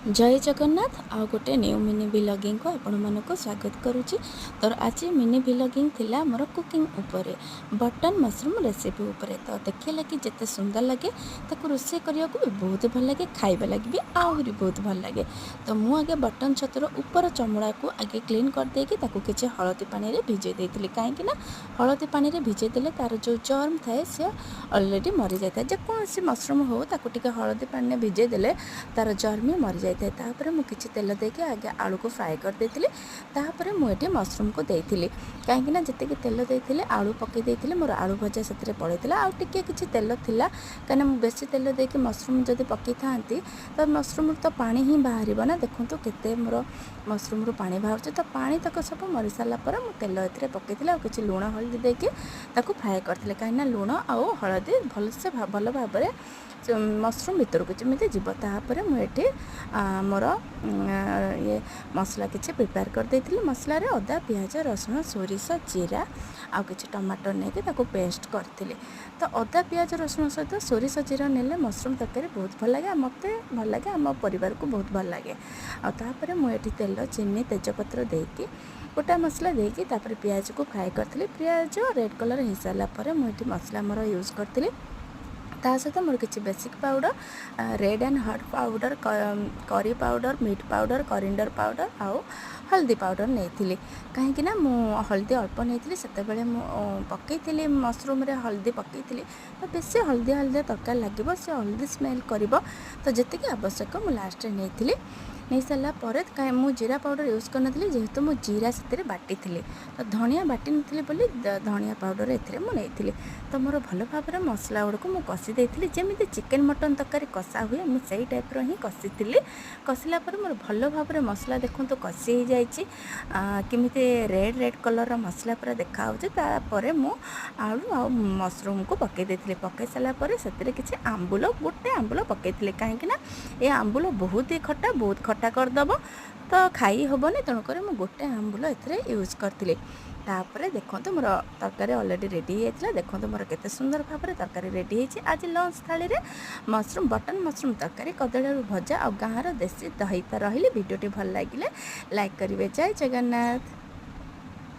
ଜୟ ଜଗନ୍ନାଥ। ଆଉ ଗୋଟେ new mini ଭିଲଗିଂକୁ ଆପଣମାନଙ୍କୁ ସ୍ୱାଗତ କରୁଛି। ତ ଆଜି ମିନି ଭିଲଗିଂ ଥିଲା ଆମର କୁକିଂ ଉପରେ, ବଟନ୍ ମସରୁମ୍ ରେସିପି ଉପରେ। ତ ଦେଖିବା ଲାଗି ଯେତେ ସୁନ୍ଦର ଲାଗେ, ତାକୁ ରୋଷେଇ କରିବାକୁ ବି ବହୁତ ଭଲ ଲାଗେ, ଖାଇବା ଲାଗି ବି ଆହୁରି ବହୁତ ଭଲ ଲାଗେ। ତ ମୁଁ ଆଗେ ବଟନ୍ ଛତୁର ଉପର ଚମଡ଼ାକୁ ଆଗେ କ୍ଲିନ୍ କରିଦେଇକି ତାକୁ କିଛି ହଳଦୀ ପାଣିରେ ଭିଜେଇ ଦେଇଥିଲି, କାହିଁକି ନା ହଳଦୀ ପାଣିରେ ଭିଜେଇ ଦେଲେ ତା'ର ଯେଉଁ ଜର୍ମ ଥାଏ, ସେ ଅଲରେଡ଼ି ମରିଯାଇଥାଏ। ଯେକୌଣସି ମସରୁମ୍ ହେଉ, ତାକୁ ଟିକେ ହଳଦୀ ପାଣିରେ ଭିଜେଇ ଦେଲେ ତା'ର ଜର୍ମ ମରିଯାଇଥାଏ। ତାପରେ ମୁଁ କିଛି ତେଲ ଦେଇକି ଆଗେ ଆଳୁକୁ ଫ୍ରାଏ କରିଦେଇଥିଲି। ତାପରେ ମୁଁ ଏଠି ମସରୁମ୍କୁ ଦେଇଥିଲି, କାହିଁକିନା ଯେତିକି ତେଲ ଦେଇଥିଲି, ଆଳୁ ପକାଇ ଦେଇଥିଲି, ମୋର ଆଳୁ ଭଜା ସେଥିରେ ପଳେଇଥିଲା ଆଉ ଟିକେ କିଛି ତେଲ ଥିଲା। କାହିଁକିନା ମୁଁ ବେଶୀ ତେଲ ଦେଇକି ମସରୁମ୍ ଯଦି ପକାଇଥାନ୍ତି, ତ ମସରୁମ୍ରୁ ତ ପାଣି ହିଁ ବାହାରିବ ନା। ଦେଖନ୍ତୁ କେତେ ମୋର ମସରୁମ୍ରୁ ପାଣି ବାହାରୁଛି। ତ ପାଣି ତକ ସବୁ ମରିସାରିଲା ପରେ ମୁଁ ତେଲ ଏଥିରେ ପକାଇଥିଲି ଆଉ କିଛି ଲୁଣ ହଳଦୀ ଦେଇକି ତାକୁ ଫ୍ରାଏ କରିଥିଲି, କାହିଁକିନା ଲୁଣ ଆଉ ହଳଦୀ ଭଲସେ ଭଲ ଭାବରେ ମସରୁମ୍ ଭିତରକୁ ଯେମିତି ଯିବ। ତାପରେ ମୁଁ ଏଠି ମୋର ଇଏ ମସଲା କିଛି ପ୍ରିପେୟାର କରିଦେଇଥିଲି। ମସଲାରେ ଅଦା, ପିଆଜ, ରସୁଣ, ସୋରିଷ, ଜିରା ଆଉ କିଛି ଟମାଟର ନେଇକି ତାକୁ ପେଷ୍ଟ କରିଥିଲି। ତ ଅଦା, ପିଆଜ, ରସୁଣ ସହିତ ସୋରିଷ, ଜିରା ନେଲେ ମସରୁମ୍ ତରକାରୀ ବହୁତ ଭଲ ଲାଗେ। ଆଉ ମୋତେ ଭଲ ଲାଗେ, ଆମ ପରିବାରକୁ ବହୁତ ଭଲ ଲାଗେ। ଆଉ ତାପରେ ମୁଁ ଏଠି ତେଲ, ଚିନି, ତେଜପତ୍ର ଦେଇକି, ଗୋଟା ମସଲା ଦେଇକି ତାପରେ ପିଆଜକୁ ଫ୍ରାଏ କରିଥିଲି। ପିଆଜ ରେଡ଼୍ କଲର୍ ହେଇସାରିଲା ପରେ ମୁଁ ଏଠି ମସଲା ମୋର ୟୁଜ୍ କରିଥିଲି। ତା ସହିତ ମୋର କିଛି basic powder, red and hot powder, curry powder, meat powder, coriander powder ଆଉ ହଳଦୀ ପାଉଡ଼ର ନେଇଥିଲି। କାହିଁକି ନା ମୁଁ ହଳଦୀ ଅଳ୍ପ ନେଇଥିଲି। ସେତେବେଳେ ମୁଁ ପକାଇଥିଲି, ମସରୁମ୍ରେ ହଳଦୀ ପକାଇଥିଲି, ତ ବେଶୀ ହଳଦିଆ ହଳଦିଆ ତରକାରୀ ଲାଗିବ, ସେ ହଳଦୀ ସ୍ମେଲ୍ କରିବ। ତ ଯେତିକି ଆବଶ୍ୟକ ମୁଁ ଲାଷ୍ଟରେ ନେଇଥିଲି। ନେଇସାରିଲା ପରେ କାଇଁ ମୁଁ ଜିରା ପାଉଡ଼ର ୟୁଜ୍ କରିନଥିଲି, ଯେହେତୁ ମୁଁ ଜିରା ସେଥିରେ ବାଟିଥିଲି, ତ ଧଣିଆ ବାଟି ନଥିଲି ବୋଲି ଧଣିଆ ପାଉଡ଼ର ଏଥିରେ ମୁଁ ନେଇଥିଲି। ତ ମୋର ଭଲ ଭାବରେ ମସଲା ଗୁଡ଼ିକୁ ମୁଁ କଷି ଦେଇଥିଲି। ଯେମିତି ଚିକେନ୍ ମଟନ୍ ତରକାରୀ କଷା ହୁଏ, ମୁଁ ସେଇ ଟାଇପ୍ର ହିଁ କଷିଥିଲି। କଷିଲା ପରେ ମୋର ଭଲ ଭାବରେ ମସଲା ଦେଖନ୍ତୁ କଷି ହେଇଯାଇଛି, କେମିତି ରେଡ଼୍ ରେଡ଼୍ କଲର୍ର ମସଲା ପୁରା ଦେଖାହେଉଛି। ତାପରେ ମୁଁ ଆଳୁ ଆଉ ମସରୁମ୍କୁ ପକାଇ ଦେଇଥିଲି। ପକାଇ ସାରିଲା ପରେ ସେଥିରେ କିଛି ଆମ୍ବୁଲ, ଗୋଟେ ଆମ୍ବୁଲ ପକାଇଥିଲି, କାହିଁକି ନା ଏ ଆମ୍ବୁଲ ବହୁତ ହି ଖଟା, ବହୁତ ଖଟା କରିଦେବ, ତ ଖାଇ ହେବନି। ତେଣୁକରି ମୁଁ ଗୋଟେ ଆମ୍ବୁଲ ଏଥିରେ ୟୁଜ୍ କରିଥିଲି। ତାପରେ ଦେଖନ୍ତୁ ମୋର ତରକାରୀ ଅଲରେଡ଼ି ରେଡ଼ି ହେଇଯାଇଥିଲା। ଦେଖନ୍ତୁ ମୋର କେତେ ସୁନ୍ଦର ଭାବରେ ତରକାରୀ ରେଡ଼ି ହେଇଛି। ଆଜି ଲଞ୍ଚ ଥାଳିରେ ମସରୁମ୍, ବଟନ୍ ମସରୁମ୍ ତରକାରୀ, କଦଳୀ ଆଳୁ ଭଜା ଆଉ ଗାଁର ଦେଶୀ ଦହି। ତ ରହିଲି, ଭିଡ଼ିଓଟି ଭଲ ଲାଗିଲେ ଲାଇକ୍ କରିବେ। ଜୟ ଜଗନ୍ନାଥ।